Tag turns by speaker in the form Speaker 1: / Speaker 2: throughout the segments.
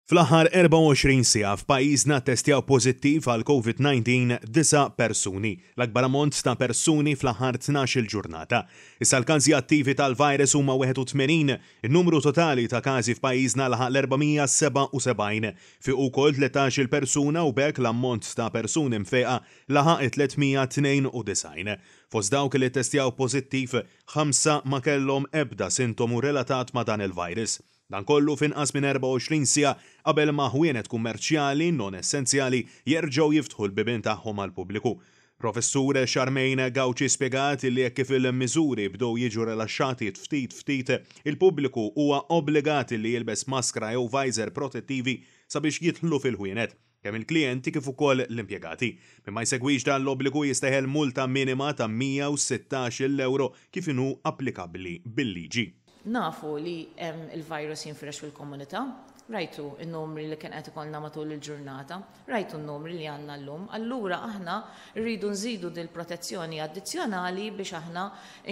Speaker 1: Fl-aħħar 24 siegħa f'pajjiżna ttestjaw pożittiv għal Covid-19 disa' persuni, l-akbar ammont ta' persuni fl-aħħar 12-il ġurnata. Issa l-każi attivi tal-virus huma 81, in-numru totali ta' każi f'pajjiżna laħaq l-477. Fiequ wkoll 13-il persuna u b'hekk l-ammont ta' persuni mfejqa laħaq it-392. Fost dawk li ttestjaw pożittiv, ħamsa ma kellhom ebda sintomu relatat ma' dan il-virus. Dan kollu f'inqas minn 24 siegħa qabel ma ħwienet kummerċjali non-essenzjali jerġgħu jiftħu l-bibien tagħhom għall-pubbliku. Professur Charmaine Gauci spjegat li hekk kif il-miżuri bdew jiġu rilaxxati ftit ftit, il-pubbliku huwa obbligat li jilbes maskra jew visor protettivi sabiex jidħlu fil-ħwienet. Kemm il-klijenti kif ukoll l-impjegati. Min ma jsegwix dan l-obbligu jista' jeħel multa minima ta' 116-il ewro kif inhu applikabbli bil-liġi.
Speaker 2: Nafu li hemm il-virus jinfirex fil-komunità, rajtu n-numri li kien qed ikollna matul il-ġurnata, rajtu n-numri li għandna llum, allura aħna rridu nżidu dil-protezzjoni addizzjonali biex aħna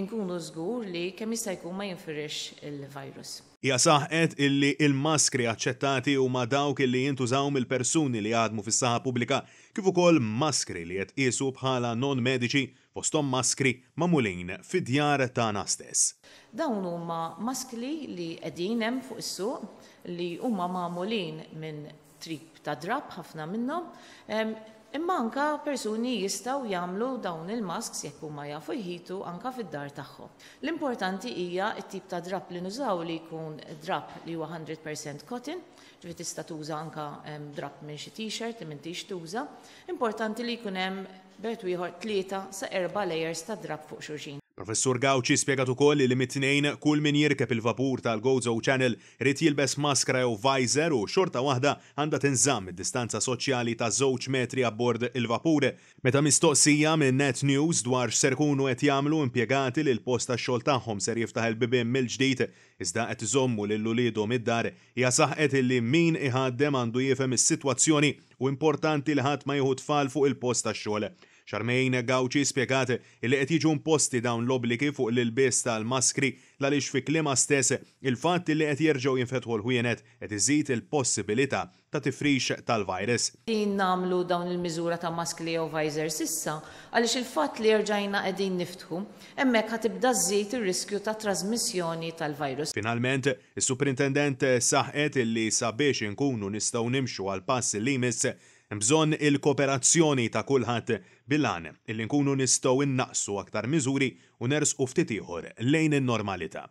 Speaker 2: nkunu żgur li kemm jista' jkun ma jinfirixx il-virus.
Speaker 1: Hija saħqet illi l-maskri aċċettati huma dawk illi jintużaw mill-persuni li jaħdmu fis-saħħa pubblika kif ukoll maskri li jitqiesu bħala non-mediċi fosthom maskri magħmulin fid-djar tagħna stess.
Speaker 2: Dawn huma maskli li qegħdin hemm fuq is-suq li huma magħmulin minn trip ta' drapp ħafna minnhom, imma anke persuni jistgħu jagħmlu dawn il-masks jekk huma jafu jħitu anke fid-dar tagħhom. L-importanti hija t-tip ta' drapp li nużaw li jkun drapp li huwa 100% cotton, ġifieri tista' tuża anke drapp minn xi t-shirt li m'intix tuża. Importanti li jkun hemm b'wieħed u ieħor tlieta sa erba' layers ta' drapp fuq xulxin.
Speaker 1: Professur Gauci spjegat ukoll li mit-Tnejn kull min jirkeb il-vapur tal-Gozo Channel irid jilbes maskra jew visor u xorta waħda għandha tinżamm id-distanza soċjali ta' żewġ metri abbord il-vapur. Meta mistoqsija minn Net News dwar x'ser ikunu qed jagħmlu impjegati li l-post tax-xogħol tagħhom ser jiftaħ il-bibien mill-ġdid iżda qed iżommu lil uliedhom id-dar, hija saħqet illi min iħaddem għandu jifhem is-sitwazzjoni u importanti li ħadd ma jieħu tfal fuq il-post tax-xogħol. Charmaine Gauci spjegat illi qed jiġu imposti dawn l-obbligi fuq l-ilbies tal-maskri l-għaliex fi kliemha stess il-fatt illi qed jerġgħu jinfetħu l-ħwienet qed iżid il-possibilità ta' tifrix tal-virus.
Speaker 2: Qegħdin nagħmlu dawn il-miżura ta' maskli jew visors issa għaliex il-fatt li erġajna qegħdin niftħu, hemmhekk ħa tibda żżid ir-riskju ta' trażmissjoni tal-virus.
Speaker 1: Finalment, is-Suprintendent saħqet illi sabiex inkunu nistgħu nimxu għall-pass li jmiss, Hemm bżonn il-kooperazzjoni ta' kulħadd bil-għan illi nkunu nistgħu nnaqqsu aktar miżuri u nersqu ftit ieħor lejn in-normalità.